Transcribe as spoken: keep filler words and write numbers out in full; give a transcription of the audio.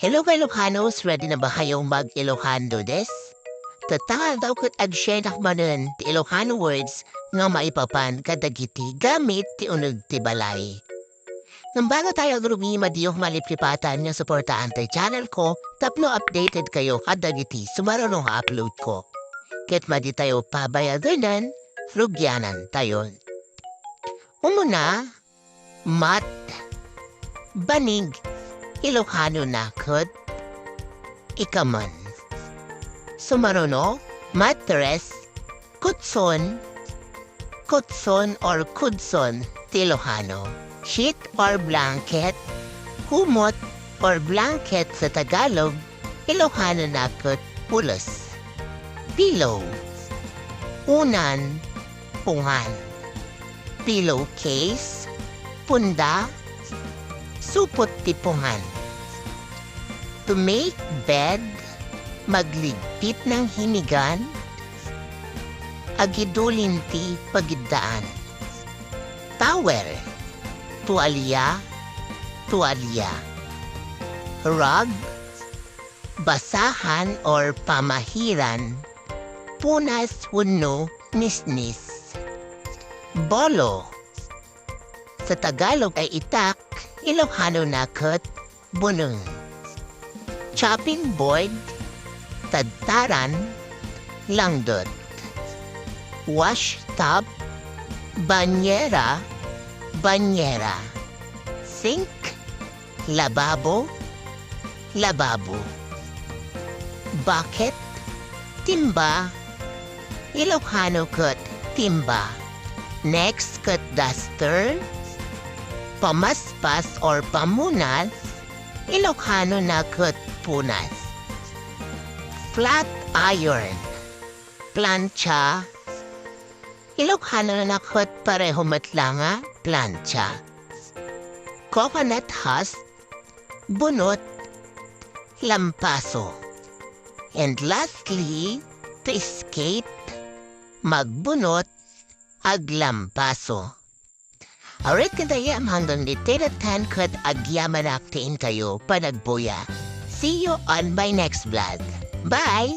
Hello, Ilocanos! Ready na ba kayo mag-Ilocano this? Tatta, daw ket ag-share nak manen ti Ilocano words nga maipapan kadagiti gamit ti uneg ti balay. Ngem bago tayo agrumi, madiyo maliplipatan nga suportaan ti channel ko tapno updated kayo kadagiti sumaruno nga upload ko. Ket madi tayo pabayaganan, rugianan tayo. Umuna, mat, banig, Ilocanona ket ikaman. Sumaruno, mattress, kutson, kutson or kudson ti Ilocano. Sheet or blanket, kumot or blanket sa Tagalog, Ilocanona ket pulos. Pillow, unan, pungan. Pillowcase, punda, supot ti pungan. To make bed, magligpit ng hinigan, agidulin ti pagiddaan. Towel, tuwalya, tuwalya. Rug, basahan or pamahiran, punas wenno nisnis. Bolo, sa Tagalog ay itak, Ilocanona ket buneng. Chopping board, tadtaran, langdot. Wash tub, banyera, banyera. Sink, lababo, lababo. Bucket, timba, Ilocano ket timba. Next ket duster, pamaspas or pamunas, Ilocanona ket punas. Flat iron, plancha, Ilocanona ket pareho met la nga plancha. Coconut husk, bunot, lampaso. And lastly, to escape, magbunot, aglampaso. Aret kadayam hanggang ditoy latan ket agyamanak ti inkayo panagbuya. See you on my next vlog. Bye!